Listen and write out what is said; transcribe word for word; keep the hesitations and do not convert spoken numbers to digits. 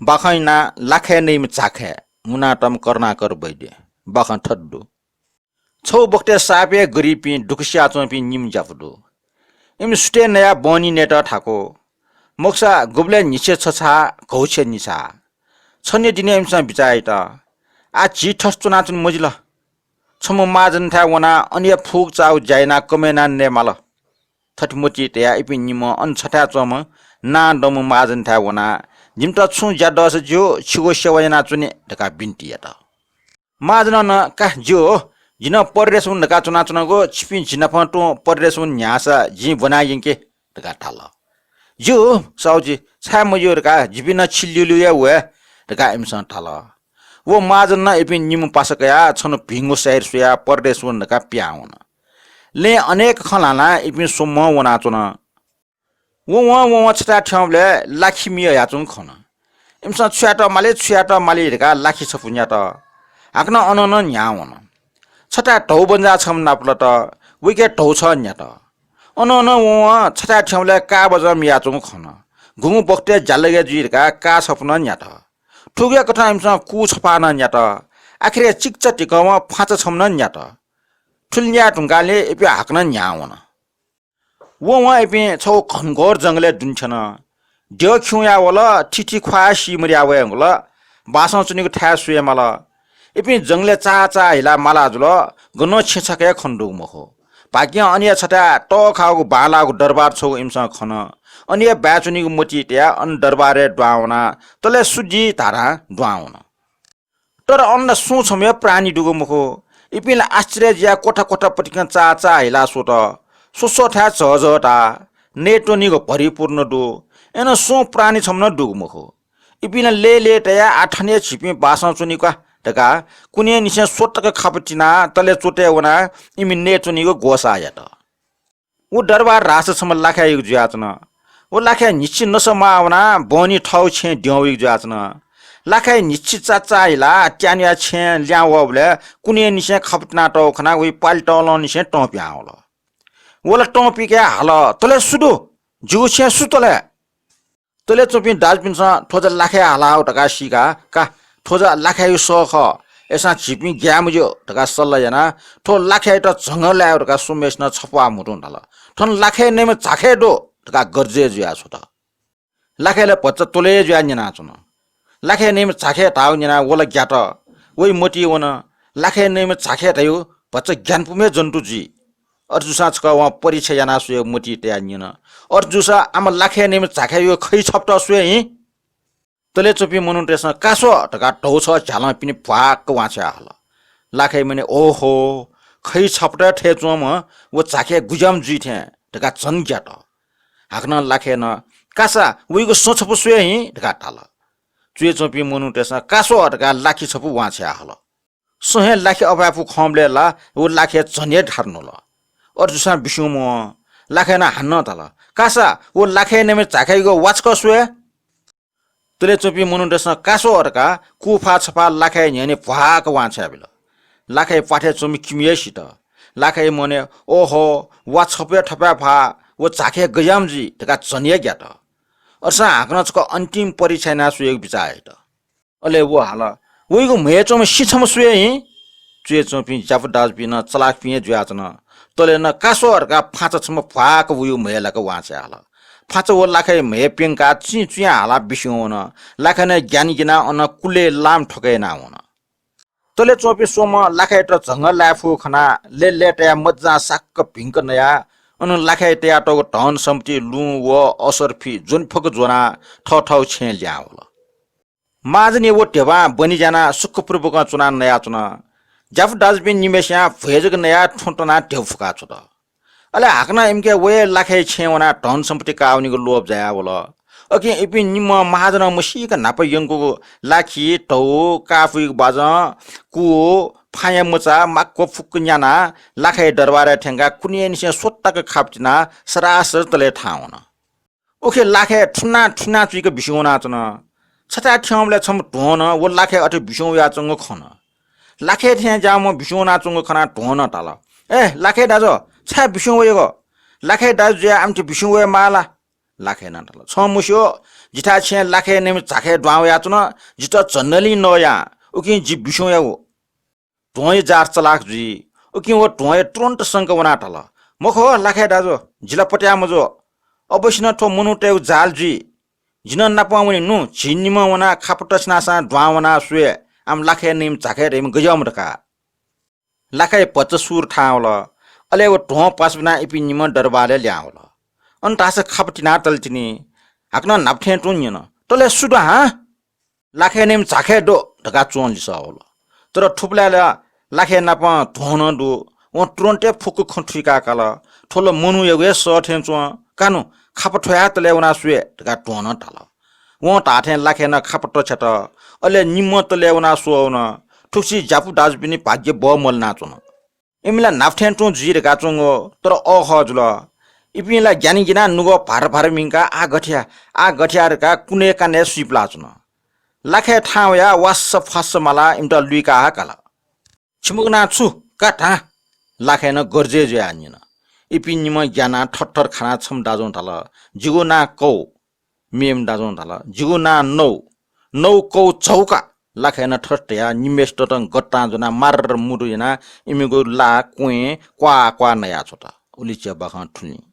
बाखं यानाः लाखाय् नइम्ह झाखाय् मुनातःम्ह करुणाकर वैद्य बाखं थथे दु। छगू बखतय् साप हे गरिबपिं दुःख सियाच्वंपिं निम्ह ज्यापु दु। इमि सुथय् नयाः बहनी नयेत थाकु। मखुसा गुबलय् न्हिछय् छछाः, घौछय् निछाः। छन्हु दिनय् इमिसं बिचाः यात, आः झी थथे च्वनाच्वने मजिल। छम्ह महाजनथाय् वनाः अन हे फुक्क चाःगु ज्या यानाः कमय् यानाः नये माल। थथे मतिइ तयाः इपिं निम्हं अन छथाय् च्वंम्ह नांदंम्ह महाजनथाय् वनाः, जिमित छुं ज्या दःसा ज्यू, छिगु सेवा यानाच्वने धकाः बिन्ति यात। महाजनं नं, का ज्यू, जि नं परदेश वने धकाः च्वनाच्वनागु, छिपिं जि नाप तुं परदेश वने न्ह्याःसा जिं ब्वना यंके धकाः धाल। ज्यू साहुजी, छाय् मज्यू धकाः, जिपिं नं छि ल्यूल्यू हे वये धकाः इमिसं धाल। व महाजनं नं इपिं निम्ह पासा कयाः छन्हु भिंगु साइड स्वयाः परदेश वने धकाः पिहां वन। लँय् अनेक खँ ल्हानाः इपिं स्वम्हं वनाच्वन। वंवं वंवं छथाय् थ्यंबलय् लाखी मि हयाच्वंगु खन। इमिसं छु यायेत माली, छु यायेत माली धकाः लाखी छपु न्यात। हाकनं अनं नं न्ह्याः वन। छथाय् धौ बंजाः छम्ह नापलात, वइके धौ छः न्यात। अनं नं वंवं छथाय् थ्यंबलय् काः बजं मियाच्वंगु खन। गुंगू बखतय् ज्यालगय् जुइ धकाः काः छपु नं न्यात। थुकिया कथं इमिसं कू छपाः नं न्यात। आखिरय् चिकिचा धिकःम्ह फाँचा छम्ह नं न्यात। थुलि न्याये धुंकाःलि इपिं हाकनं न्ह्याः वन। वंवं इपिं छगू घनघोर जंगलय् दुने थ्यन। द्यः खिउँया वल, थिथि ख्वाः सी मर्या वयेगु ल, बासं च्वनीगु थाय् स्वये माल। इपिं जंगलय् चाः चाः हिलाः माला जुल, गनं छेँ छखे खने दुगु मखु। भाग्यं अन हे छथाय् तःखाःगु बांलाःगु दरबार छगू इमिसं खन। अन हे बाय् च्वनीगु मतिइ तयाः अन दरबारय् दुहां वनाः तले सु दी धाधां दुहां वन। तर अन ला सुं छम्ह हे प्राणी दुगु मखु। इपिं ला आश्चर्य जुयाः क्वथा क्वथा पतिकं चाः चाः हिलाः स्वत। स्वस्वःथाय् झःझः धाः। नयेत्वनीगु भरिपूर्ण दु। अय्नं सुं प्राणी छम्ह नं दुगु मखु। इपिं ला लय्‌लय् तयाः आः थन हे झीपिं बासं च्वनी का धकाः कुन्हय्‌निसें स्वतक खापा तिनाः तले च्वतय् वनाः इमि नयेत्वनीगु ग्वसाः यात। व दरबार धाःसा छम्ह लाखाय्‌यागु जुयाच्वन। व लाखाय् न्हिच्छि नसा माः वनाः बहनी थःगु छेँय् द्यं वइगु जुयाच्वन। लाखाय् न्हिच्छि चाचाः हिलाः त्यानुया छेँय् लिहां वःबलय् कुन्हय्‌निसें खापा तिनातःगु खनाः वइ पालि तःलंनिसें तं पिहां वल। व ला तं पिकयाः हाल, "तले सु दु? जिगु छेँय् सु तले?" तले च्वंपिं दाजुपिन्सं थ्व जा लाखाय् हालाः धकाः सीकाः, "का, थ्व जा लाखाय्‌यागु सः खः, अय्‌सां झीपिं ग्याये मज्यू" धकाः सल्लाह यानाः थ्व लाखाय्‌यात झंगः लायेगु धकाः स्वम्हय्‌सिनं छप्वाः म्हुतुं धाल, "थन लाखाय् नइम्ह झाखाय् दु" धकाः गर्जय् जुयाः छ्वत। लाखाय् ला भचा त्वलय् जुयाः न्यनाच्वन। लाखाय् नइम्ह झाखाय् धाःगु न्यनाः व ला ग्यात। वइ मतिइ वन, लाखाय् नइम्ह झाखाय् धयागु भचा ग्यानापुम्ह जन्तु जुइ। अथे जूसां छकः वं परीक्षा यानाः स्वयेगु मतिइ तयाः न्यन, "अथे जूसा आम लाखाय् नइम्ह झाखाय्‌यागु खइ छपत स्वये हिं?" तले च्वंपिं मनूतय्‌सं "का स्व" धकाः धौ छः झ्यालं पिने भ्वाक्क वांछ्वया हल। लाखाय् मने, "ओहो, खइ छपतय् थथे च्वंम्ह व झाखाय् गुज्याःम्ह जुइ थें" धकाः झन ग्यात। हाकनं लाखाय्‌नं, "कासा, वइगु सँ छपु स्वये हिं" धकाः धाल। च्वय् च्वंपिं मनूतय्‌सं "का स्व" धकाः लाखी छपु वांछ्वया हल। सँ हे लाखी अपाय्‌पु खंबलय् ला व लाखाय् झन हे धार न्हुल। अथे जूसां बिस्युं मवं। लाखाय्‌नं हानं धाल, "कासा, व लाखाय् नइम्ह झाखाय्‌यागु वा छकः स्वये?" तले च्वंपिं मनूतय्‌सं "का स्व" धकाः कूफाः छपाः लाखाय् न्ह्यःने भ्वाक्क वांछ्वया बिल। लाखाय् प्वाथय् च्वंम्ह किमि हे सित। लाखाय् मने, "ओहो, वा छपु हे थपाय् फाः, व झाखाय् गज्याःम्ह जुइ" धकाः झन हे ग्यात। अथेसां हाकनं छकः अन्तिम परीक्षा यानाः स्वयेगु बिचाः यात। अले व हाल, "वइगु म्हय् च्वंम्ह सिँ छम्ह स्वये हिं?" च्वय् च्वंपिं ज्यापु दाजुपिं नं चलाखपिं हे जुयाच्वन। तले नं "का स्व" धकाः फाँचा छम्ह भ्वाक्क वइगु म्हय् लाक वांछ्वया हल। फाँचा व लाखाय् म्हय् प्यंकाः चुइँ चुइँ हालाः बिस्युं वन। लाखाय् नं ग्यानागिनाः अन कुलय् लाम ठ्वकय् यानाः वन। तले च्वंपिं स्वम्हं लाखाय्‌यात झंगः लाये फुगु खनाः लय्‌लय् तयाः मज्जां साक्क भिंक नयाः अन लाखाय् तयातःगु धन सम्पत्ति, लुँ व असर्फि ज्वने फक ज्वनाः थःथःगु छेँय् लिहां वल। महाजनया व ध्यबां बनि ज्यानाः सुखपूर्वकं च्वनाः नयाच्वन। ज्यापु दाजुपिं निम्हय्‌सियां भ्वय् जक नयाः थ्वँ तनाः ध्यबा फुकाछ्वत। अले हाकनं इमिके व हे लाखाय् छेँय् वनाः धन सम्पत्ति काः वनीगु लोभ जायावल। अकिं इपिं निम्हं महाजनं मसीक न्हापा यंकूगु लाखी, धौ, काः पुइगु बाजं, कू, फाँया मचा माक्व फुक्क न्यानाः लाखाय् दरबारय् थ्यंकाः कुन्हय्‌निसें स्वतक खापा तिनाः सरासर तले थाहां वन। उखे लाखाय् थुना थुना चुइक बिस्युं वनाच्वन। छथाय् थ्यंबलय् छम्ह ध्वंनं व लाखाय् अथे बिस्युं वयाच्वंगु खन। लाखाय् थें ज्याःम्ह बिस्युं वनाच्वंगु खनाः ध्वंनं धाल, "ए लाखाय् दाजु, छाय् बिस्युं वयागु? लाखाय् दाजु जुयाः आमथे बिस्युं वये माः ला?" लाखय् नां धाल, "छं मस्यू, जिथाय् छेँय् लाखय् नइम्ह झाखय् दुहां वयाच्वन, जितः झन्डलिं नया, उकिं जि बिस्युं यागु।" ध्वंया जार चलाक जुइ। उकिं व ध्वंया तुरुन्त संक वनाः धाल, "मखु हो लाखय् दाजु, जि ला पत्याः मजू। अवश्य नं थ्व मनूतय्गु जाल जुइ। जि नं नापं वने नु, झी निम्हं वनाः खापत सिनासां दुहां वनाः स्वये, आम लाखय् नइम्ह झाखय् धइम्ह गज्याःम्ह धकाः।" लाखय् भचा सुर थाहां वल। अले व ध्वं पासा ब्वनाः इपिं निम्हं दरबारय् लिहां वल। अन धाःसा खापत तिनातल तिनि। हाकनं न्हापा थें तुं न्यन, "तले सु दु हां?" "लाखय् नइम्ह झाखय् दु" धकाः च्वं लिसः वल। तर थुबलय् ला लाखय् नाप ध्वं नं दु। वं तुरुन्त हे फुक्क खँ थुइकाः काल, "थ्व ला मनूयागु हे सः थें च्वं। का नु, खापत थ्वयाः तले वनाः स्वये" धकाः ध्वं नं धाल। वं धाःथें लाखय् नं खापत छ्यात। अले निम्हं तले वनाः स्वः वन। थुगुसी ज्यापु दाजुपिनि भाग्य बमलानाच्वन। इमि ला न्हापा थें तुं जुइ धकाः च्वंगु, तर अःखः जुल। इपिं ला ग्यानाः ग्यानाः नुगः भार भार मिंकाः आः गथे याये, आः गथे याये धकाः कुनय् कानय् सुइपुलाच्वन। लाखय् थाहां वयाः वास्स फास्स मालाः इमित लुइकाः काल। "छिमिगु नां छु? का धां।" लाखय् नं गर्जय् जुयाः न्यन। इपिं निम्हं ग्यानाः थरथर खानाः छम्ह दाजुं धाल, "जिगु नां कौ।" मेम्ह दाजुं धाल, "जिगु नां नौ।" "नौ कौ झौका।" लाखय् नं थथे धयाः निम्हय्सित तं गत्तां ज्वनाः मार्र मुर्र यानाः इमिगु ला क्वँय् क्वाः क्वाः नयाछ्वत। उलिच्या बाखं थुलिं।